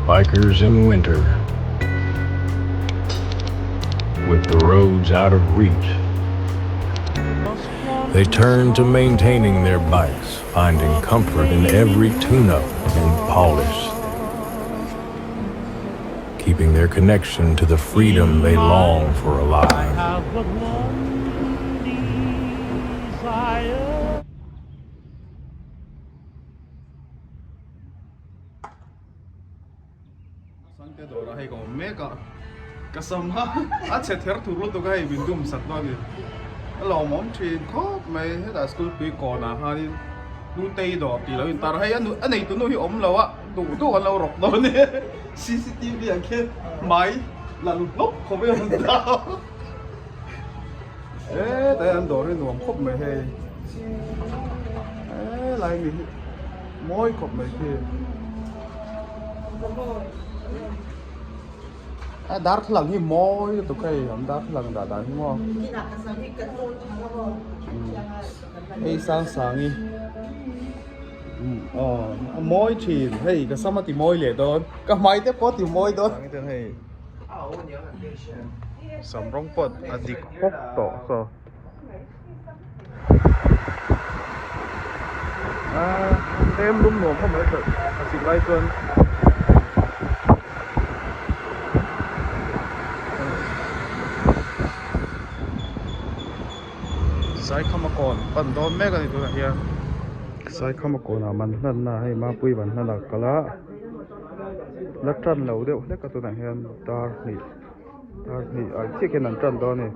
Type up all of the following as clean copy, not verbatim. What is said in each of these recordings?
Bikers in winter, with the roads out of reach, they turn to maintaining their bikes, finding comfort in every tune-up and polish, keeping their connection to the freedom they long for alive. Sangte dawrah hei ka awm mek a, ka sam kha a chhe ther thur lutuk a hei min dum sak dawn a ni. A lawmawm thin khawp mai, hetah school pui kawnah khanin Nutei dawr tih lo intar a, hei a neitu nu hi awm lo a, duh duh an lo rawk dawn e, cctv ah khian hmai la lut hlawp khawp in an tar hetah hian an dawr hi nuam khawp mai hei, helai mi hi mawi khawp mai khi. A darthlalang hi mawi lutuk hei an darthlalang dah dan hi maw hei sang sang hi aw a mawi thin hei ka sam a ti mawi leh dawn ka hmai te pawh a ti mawi dawn hei sam rawng pawh a dik bawk tawh saw. Tlem lum nuam khawp mai tawh a sik lai chuan Saikhama kawn pan dawn mek a ni tunah hian Saikhama kawnah man hlanna hei Mapui man hlan a kal a la tan lo deuh hlek a tunah hian dar hnih. Dar hnih ah chiah khian an tan dawn a ni.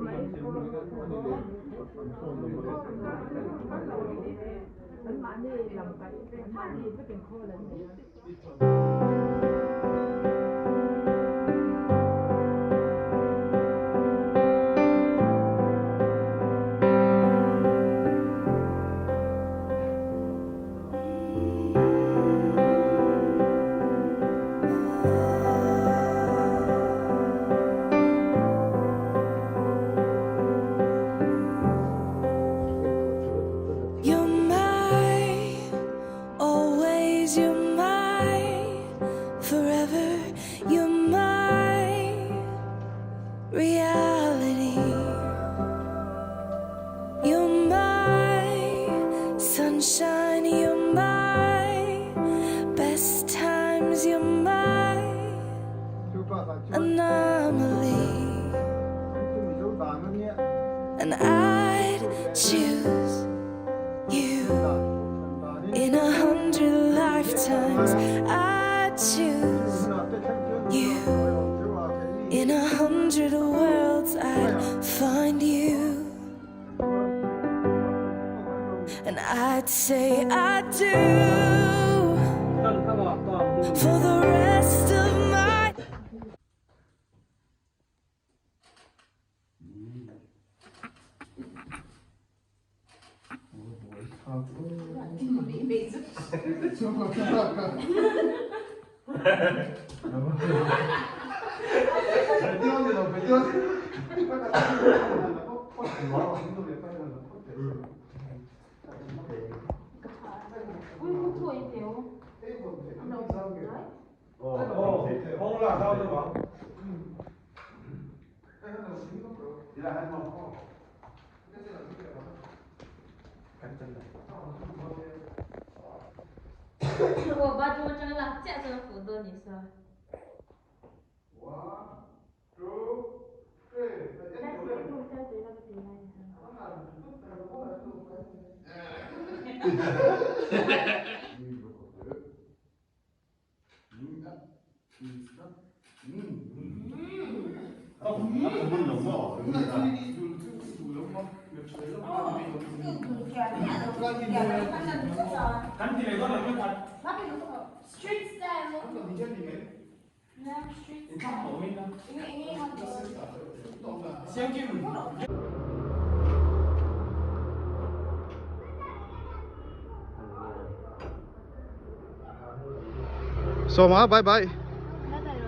Sawma bye bye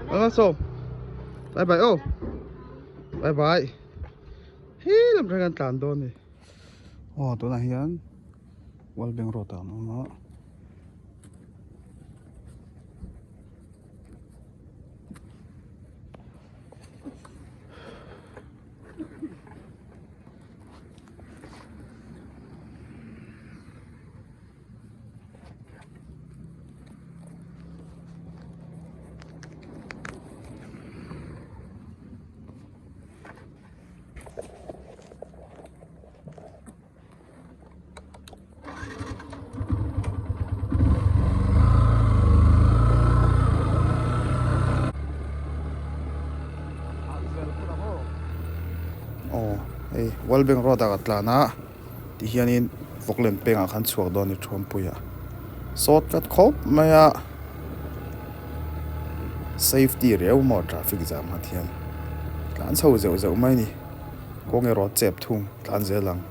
Anga sawm bye bye aw bye bye he lam tang kan tlan dawn ni aw tunah hian World Bank road ah an awm a. World Bank road ah ka tlan a tihianin Vawklen pengah khan chhuak dawn a ni Thuampuiah sawt tlat khawp mai a safety riau maw traffic jam ah hian tlan chho zeuh zeuh mai a ni kawng erawh chep thung tlan zel ang.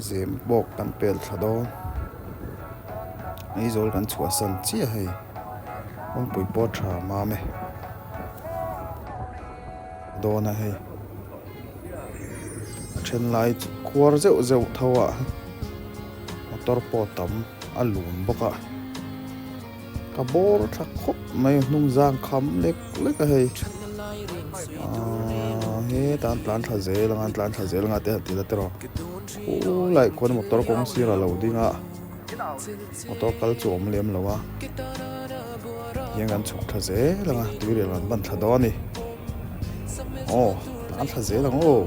Zem bawk kan pel thla dawn Aizawl kan chhuahsan chiah hei kawngpui pawh tha mam e dawn a hei a then lai chu khuar zeuh zeuh tho a motor pawh tam a lun bawk a ka bawr thla khawp mai a hnung zang kham lek lek a hei ahh hetah an tlan thla zel ang a an tlan thla zel ang a te han ti la tiraw khulai khuan motor kawng sir a lo ding a motor kal chu a awm lem lo a tihian kan chhuk thla zel ang a tuirial kan ban thla dawn a ni aw tlan thla zel ang aw.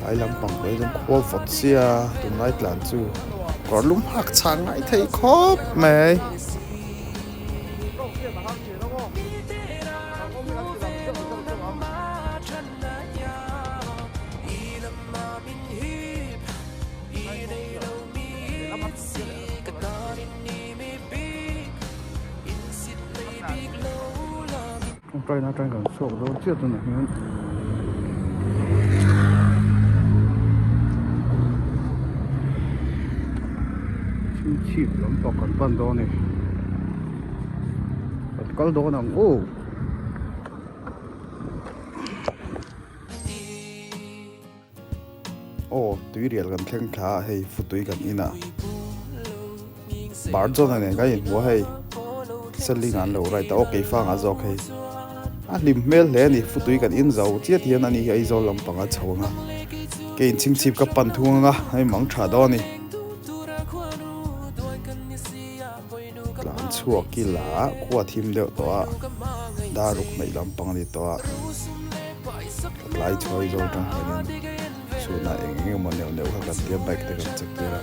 Tlai lampang pawh hi chuan khua vawt sia tunlai tlan chu kawr lum hak chhang ngai thei khawp mai. Tawngtaina atang kan chhuak dawn chiah tunah hian chhingchhip lampang kan pan dawn a ni kan kal dawn ang aw. Aw tuirial kan thleng thla a hei futui kan in a Barjona nen kan inhmu a hei Seling an lo right a aw keifang ah zawk hei a hlim hmel hle a ni futui kan in zo chiah ti hian ani hi Aizawl lampang a chho ang a ke in chhingchhip ka pan thung ang a hei mang tha dawn a ni tlan chhuak ila khua thim deuh tawh a daruk hnaih lampang a ni tawh a. Tlai chhuah Aizawl atang hianin chhunah eng eng emaw neuh neuh kha kan tia bike te kan check tir a.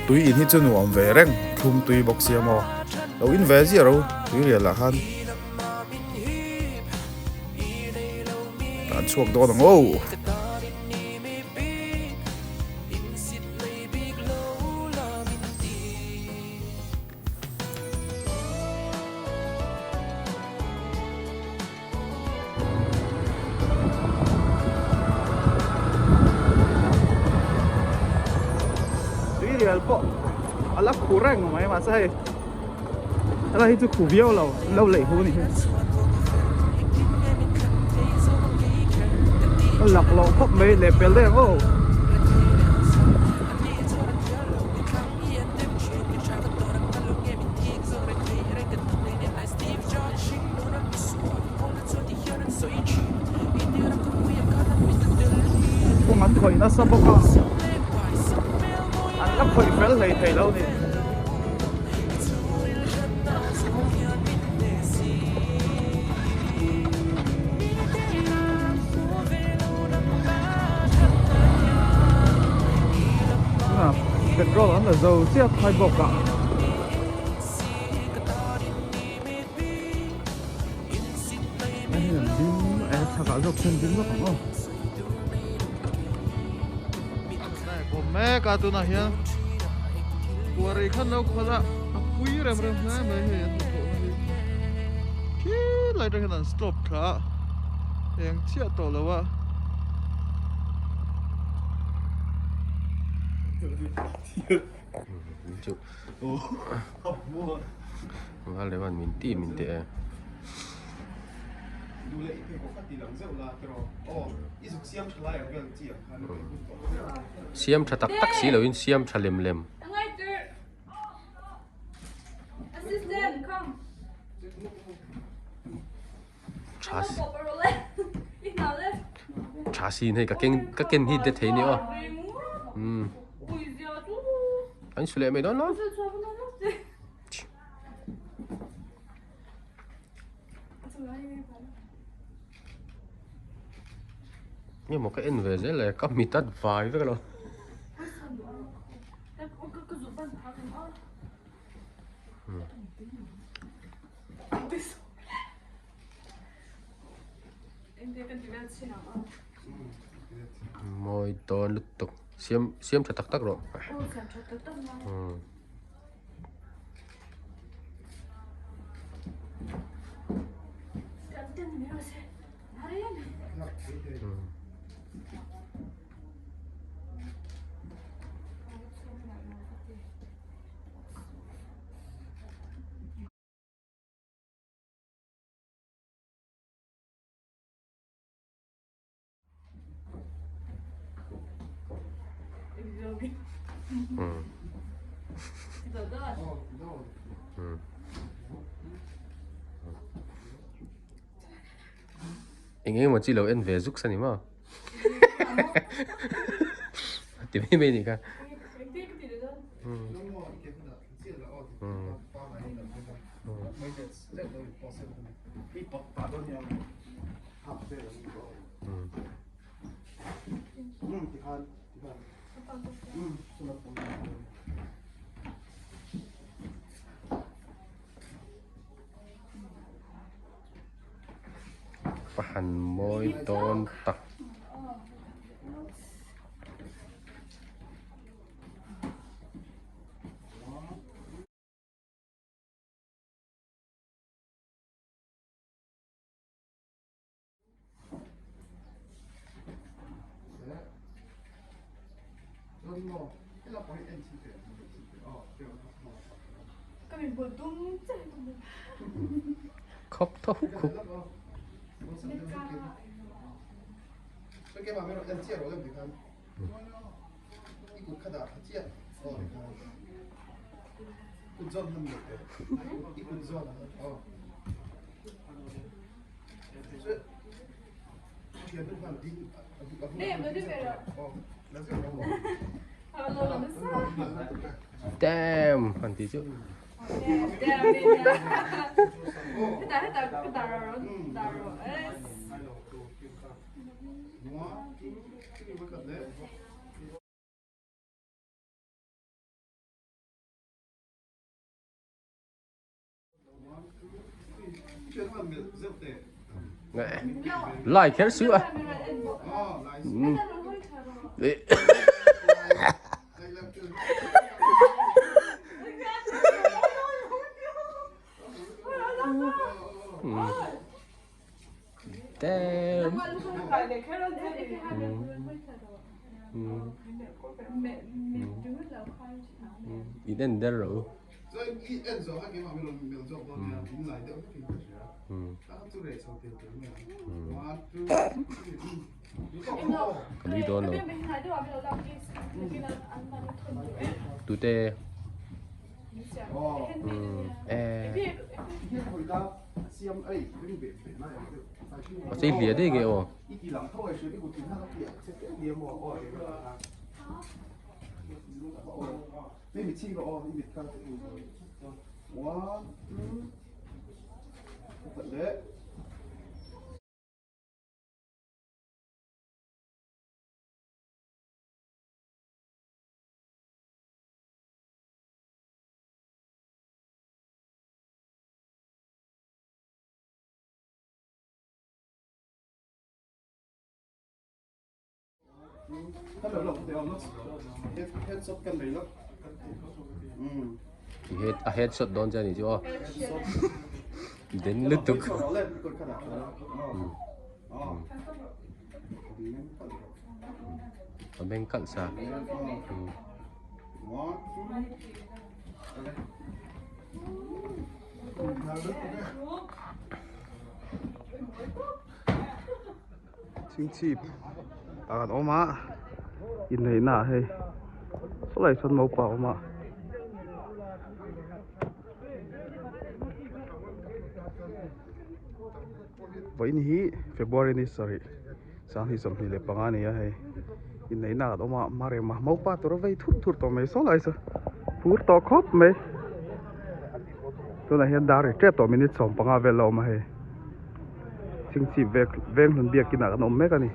Tui in hi chu nuam ve reng thlum tui bawk sia maw lo in ve ziah ro tui rial ah khan tan chhuak dawn ang aw. Tuirial pawh a la khu reng mai mahse hei helai hi chu khu viau lo lo lei hu ni hi a lak loh khawp mai leh pel daih ang aw. Kawng an khawih nasa bawk a, an la khawih fel hlei thei lo ni. Petrol an la zo chiah phai bawk a. Hei an ding e chhakah zawk hian ding vak ang aw. Awm mek a tunah hian kuarei khan lo khawl a a pui rem rem hle mai hei an hnathawhna hi khilai atang hian an stop thla a eng chiah tawh lo a. Siam tha tak tak si loin siam tha lem lem. Tha sin hei ka keng ka ken hi de thei ni aw umm an su leh mai dawn lo nge maw ka en ve zel le ka mit a vai vek alo. Mawi dawn lutuk siam siam tha tak tak rawh. Eng eng maw chi lo en ve zuk sa ni maw? Ti mai mai ni kha. Ka han mawi dawn tak. Khawp thaw huk huk. Damn, han ti chu. Lai kher su a. Damn. In en der ro. Ka nui dawn lo. Tute. A chei hliah daih nge aw. A headshot dawn che a nih chu aw. Den lutuk. A beng kalh sa. Chingchip ah kan awm a inneihna ah hei sawlai sawn mopa a awm a. Vawiin hi February ni sarih sanghnih 25 a ni a hei inneihna ah kan awm a Marema mopa tur a vei thur thur tawh mai sawlai saw phur tawh khawp mai tunah hian dar ri tep tawh minute 15 vel a awm a hei. Chingchip vek veng hlun biakin ah kan awm mek a ni.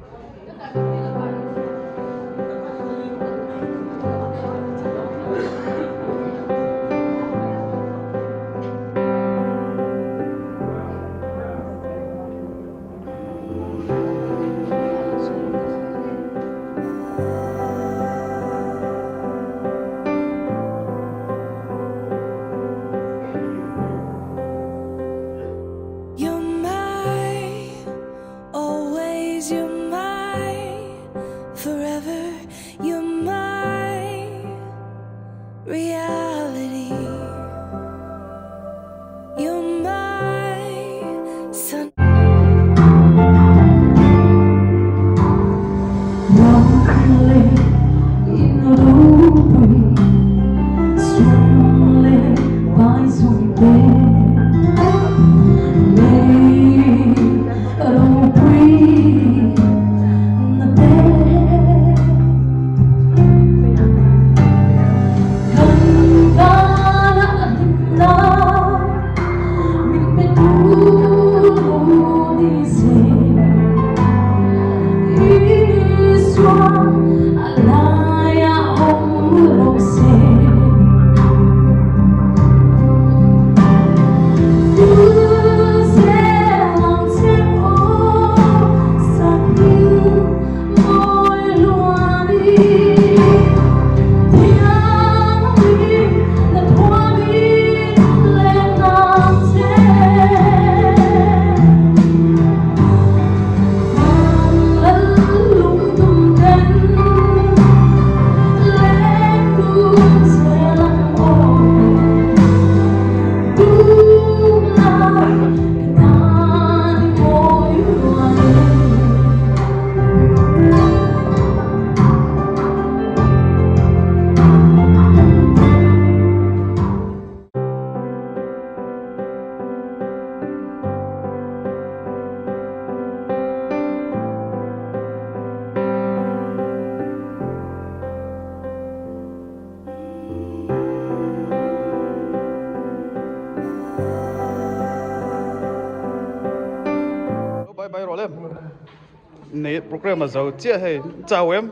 Inneih program a zo chiah hei chau em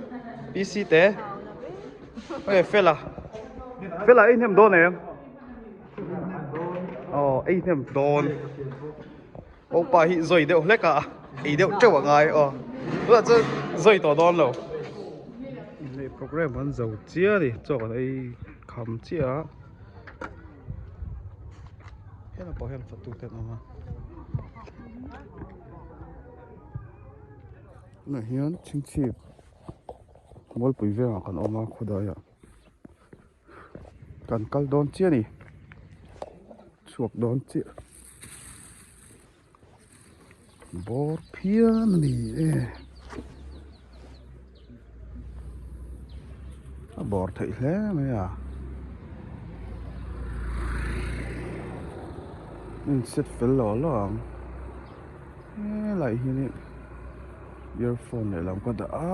PC te hei fela fela ei hnem dawn em aw ei hnem dawn opa hi zawi deuh hlek a ei deuh teuh a ngai aw tunah chuan zawi tawh dawn lo inneih program an zo chiah a ni chaw kan ei kham chiah a helai pawh hian fatu te an awm a. Tunah hian chhingchhip mualpui vengah kan awm a khawdaiah kan kal dawn chiah a ni chhuak dawn chiah bawr phian a ni e a bawr theih hle mai a inset fel lo lo ang. Helai hianin earphone lehlam ka dah a.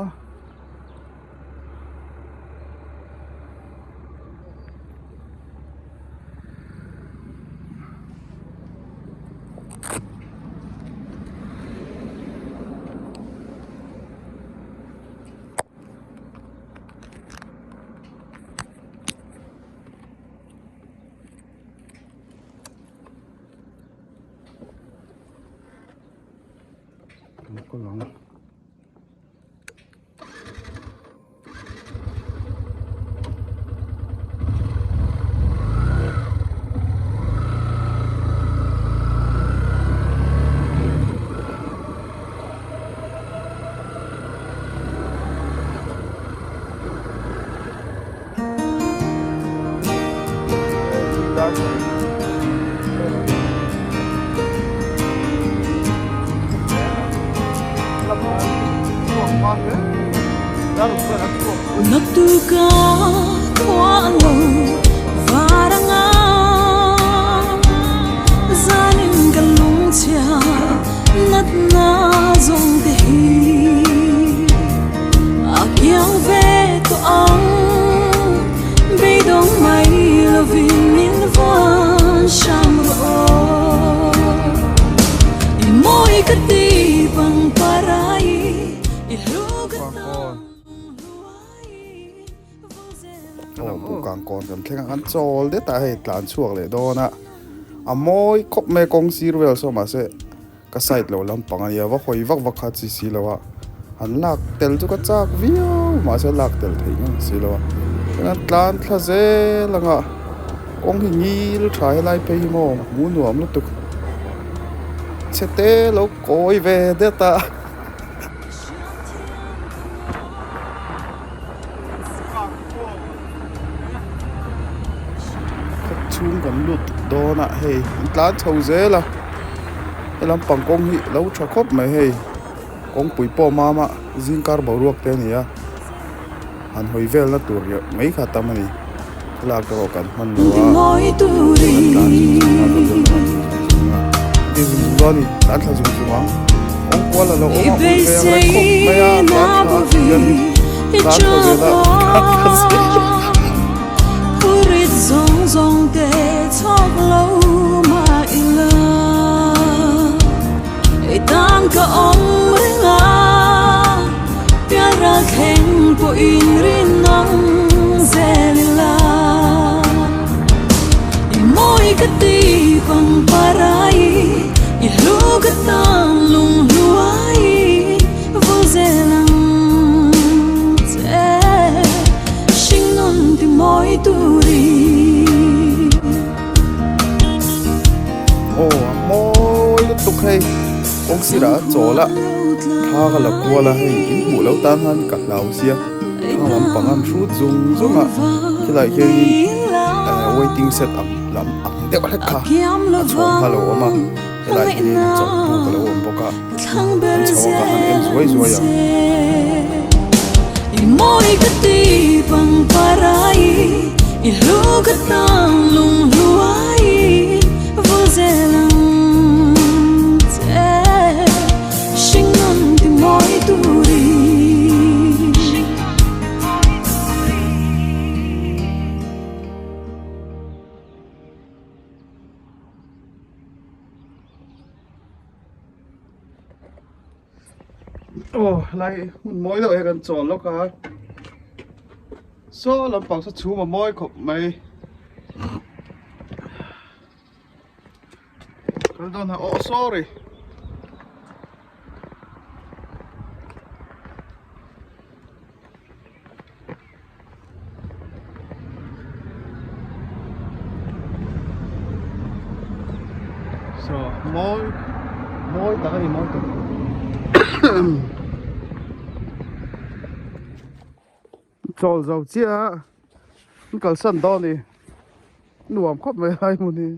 Kan kal ang. Aw Bukang kawn kan thleng a kan chawl det a hei tlan chhuak leh dawn a a mawi khawp mai a kawng sir vel saw mahse ka side lo lampang a nia va hawi vak vak kha chi si lo a han lak tel chu ka chak viau mahse lak tel theih ngang si lo a chuan tlan thla zel ang a kawng hi ngil tha helai phei hi maw hmuh nuam lutuk chhe te lo kawi ve det a. Chhung kan lut dawn a hei an tlan chho zel a he lampang kawng hi lo tha khawp mai hei kawngpui pawh mam a zingkar boruak te a ni a han hawi vel na tur leh mai kha tam a ni thlalak erawh kan hman lo a kan tlan zung zung a zung zung a ni tlan thla zung zung ang kawng kual a lo awm a ui ve ang reng khawp mai a tlan thla hianin tlan thla zel a tlan thla zel a. Aw a mawi lutuk hei kawng sirah a chawl a thla ka la kual a hei in hmuh loh tan khan ka hlau sia thla lampang an hrut zung zung a khilai hianin waiting set ang lam ang deuh hlek kha a chhawng kha a lo awm a helai hianin chawlhbuk a lo awm bawk a an chho ang a han en zuai zuai ang. Aw helai hmun mawi deuh hi kan chawl lawk a saw lampang saw chhum a mawi khawp mai kal dawn ha aw sorry. So mawi mawi tak a ni mawi tak chawl zo chiah a an kalsan dawn a ni nuam khawp mai lai hmun hi.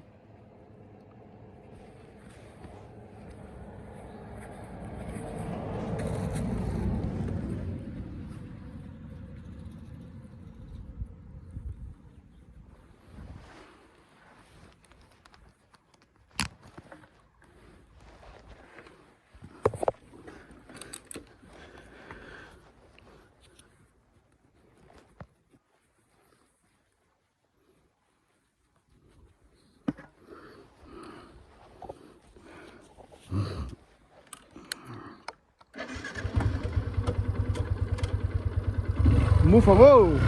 Move forward.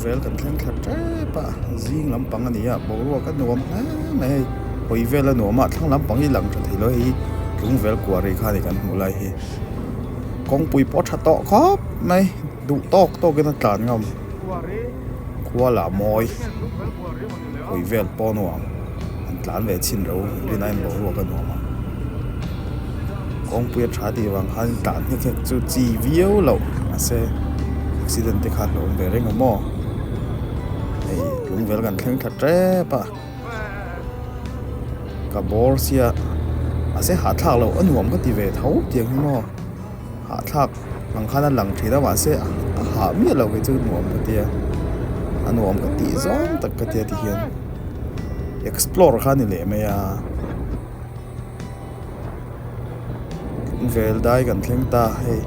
Vel kan thleng thla tep a zing lampang a ni a boruak a nuam hle mai hei hawi vel a nuam a thlang lampang hi lang tha thei lo hei tlung vel kuah rih kha a ni kan hmuh lai hi kawngpui pawh a tha tawh khawp mai duh tawk tawk in a tlan ngam khua lah mawi hawi vel pawh a nuam an tlan ve chhin lo rin aiin boruak a nuam a kawngpui a tha tih vang khan tlan nghek nghek chu chi viau loh mahse accident te kha a hlauhawm ve reng a maw hei lung vel kan thleng thla tep a ka bawr sia mahse hahthlak loh a nuam ka ti ve tho tiang hi maw. Hahthlak ang khan a lang thin a mahse a hah miah lo kei chu nuam ka tia a nuam ka tih zawng tak ka tia ti hian explore kha a ni leh mai a tlungvel dai kan thleng ta hei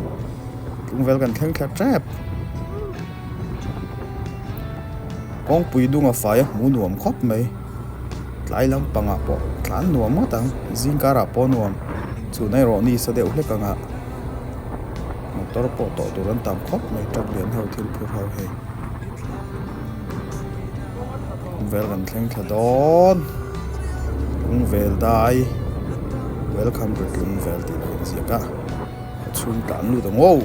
tlungvel kan thleng thla tep kawngpui dung a fai a hmuh nuam khawp mai. Tlai lampangah pawh tlan nuam ngawt ang, zingkarah pawh nuam chhun erawh ni sa deuh hlek anga motor pawh tawh tur an tam khawp mai truck lian ho thil phur ho hei vel kan thleng thla dawn lungvel dai welcome to tlungvel tih lo inziak a a chhung tlan lut ang aw.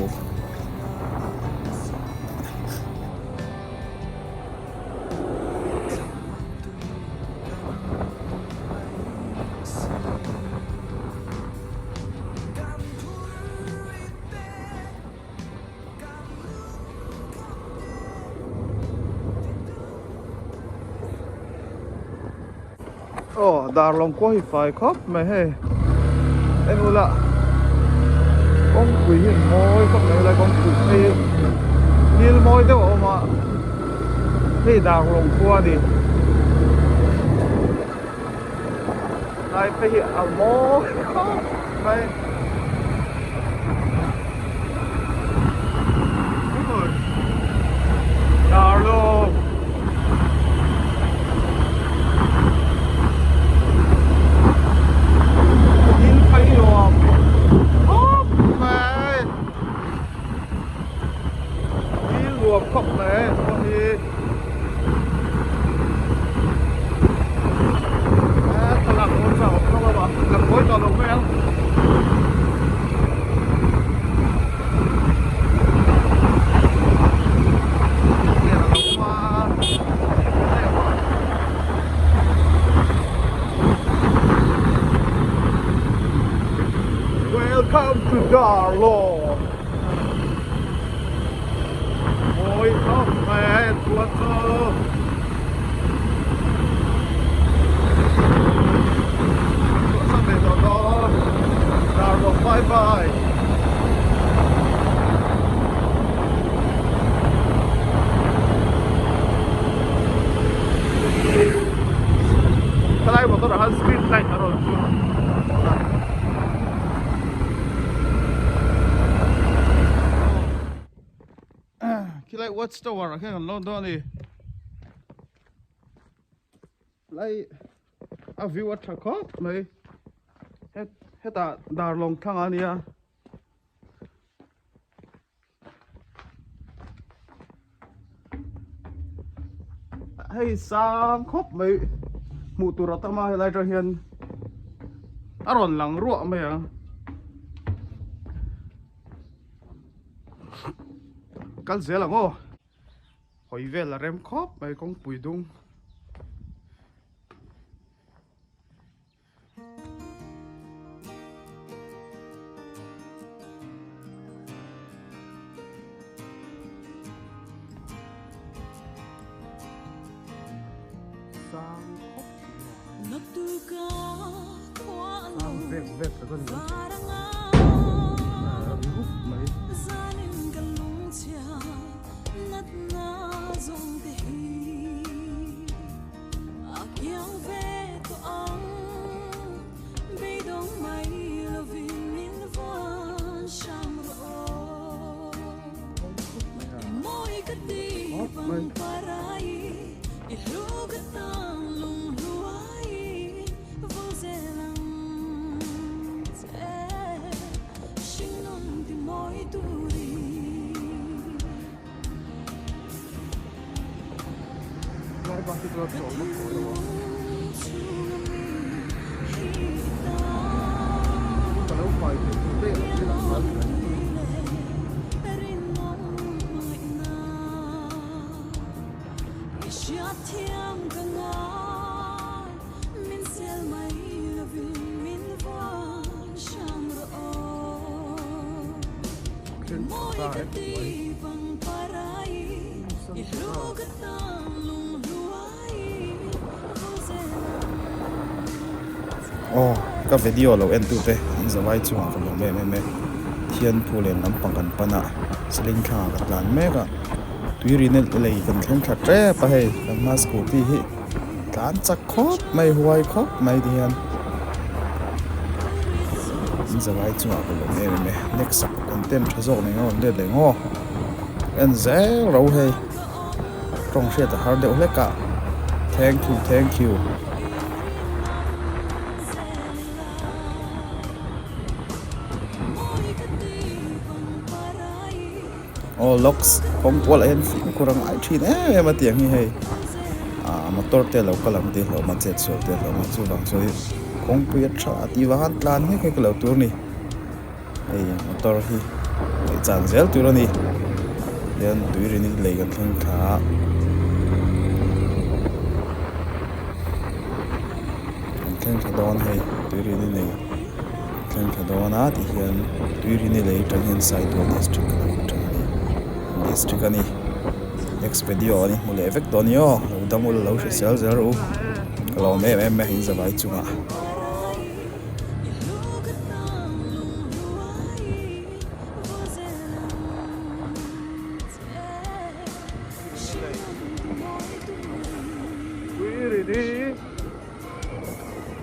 Aw darlawng kual hi fai khawp mai hei en ula kawngpui hi an mawi khawp mai helai kawngpui phei hi thil mawi deuh a awm a hei darlawng khua a ni lai phei hi a mawi khawp mai. Darlawng Thil phei nuam khawp mai Thil nuam khawp mai hei hi Thlalak dawn chauh a lang mawi tawh lo mai ang. Welcome to Darlawn. Mawi khawp mai a en chuan chu. Bye bye. Thalai motor ah khan speed Light a rawn sur Khilai watch tower ah khian kan lawn dawn a ni. Lai a view a tha khawp mai. Hetah darlawng thlang a nia. Hei sang khawp mai hmuh tur a tam a helai atang hian a rawn lang ruah mai ang kal zel ang aw hawi vel a rem khawp mai kawngpui dung. Sang vek vek tak a ni a ri rup mai. Aw ka video lo en tu te an zawai chungah ka lawm em em e thian phu len lampang kan pan a saling thlangah ka tlan mek a tui ri na lei kan thleng thla tep a hei kan hma scooty hi tlan chak khawp mai huai khawp mai ti hian an zawai chungah ka lawm em em e next ah content tha zawk nen a rawn let leh ngaw en zel ro hei. Tawng hriat a har deuh hlek a, thank you thank you. Aw locks kawng kual ah hian fimkhur a ngai thin em em a tiang hi hei ah motor te lo kal ang tih hlauhawm a chet sual te hlauhawm a chuvang chuan kawngpui a tha tih vang a tlan mek hi ka lo tur a ni. Hei motor hi ngaih chan zel tur a ni hian tui rin hi lei kan thleng thla a kan thleng thla dawn hei tui rin hi nei thleng thla dawn a ti hian tui rin hi lei atang hian Saitual district a lo tang a ni district a ni next video ah ni hmu leh vek dawn ni aw lo dam ula lo hrisel zel rawh u ka lawm em em mai in zavai chungah.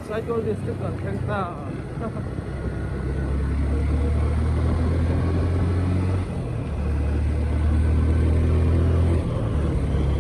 Saitual district kan thleng ta.